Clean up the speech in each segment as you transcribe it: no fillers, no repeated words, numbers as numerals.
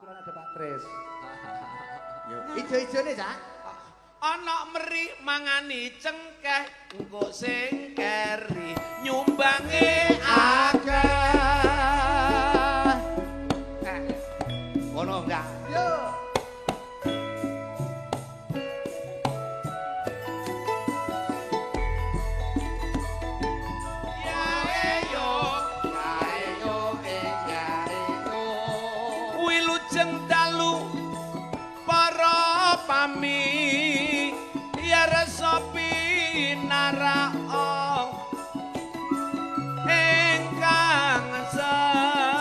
Kebetulan ada Pak Tris. Ijo-ijone, Cak. Ana meri mangani cengkeh engko sing keri nyumbange akeh. Ngono enggak? Yo. Ya eyo, ya eyo, ya eyo. Wilujeng dalu para pami ya resa pinarao ingkang sekejo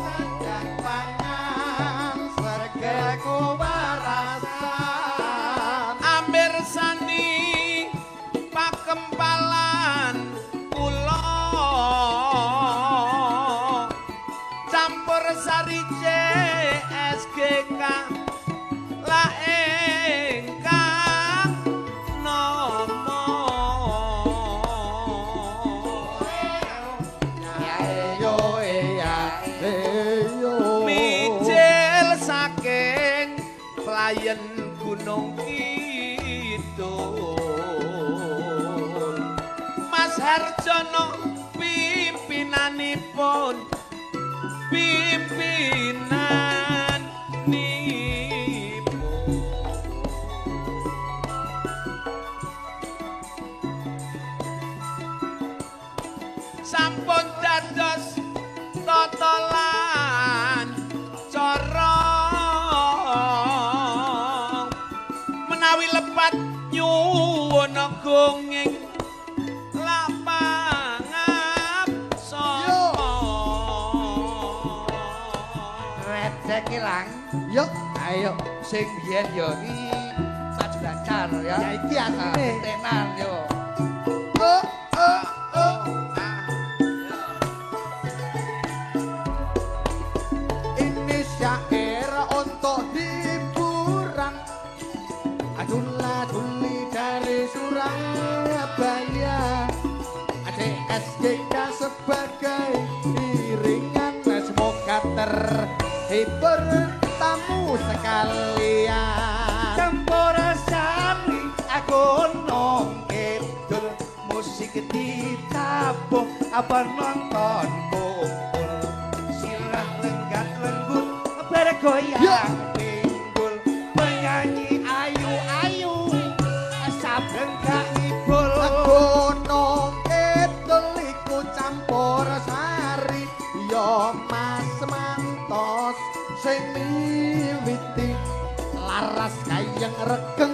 sanjang pangan sregep warasan amirsani pakempalan kula campur sari CSGK la ingkang nomo ya yo ya yo mijil saking playen Gunung Kidul Mas Harjono pimpinanipun pimpinan nipun sampun dados totolan cara menawi lepat nyuwun gonging lapangap sapa Redek ilang. Yuk, ayo sing biyen yo iki maju lancar ya. Ya iki asline. Tenan yo. Oh, oh, oh. Ini syair untuk hiburan. Adula duli dari Surabaya. ADSGK sebagai iringan, semoga terhibur tamu sekalian. Campur sari Gunung Kidul, musik ditabuh penonton kumpul, sirah lenggat lenggut bergoyang pinggul, penyanyi ayu-ayu saben gak ngibul. Gunung Kidul iku campur sari ya Mas Mantos sing miwiti laras kayeng regeng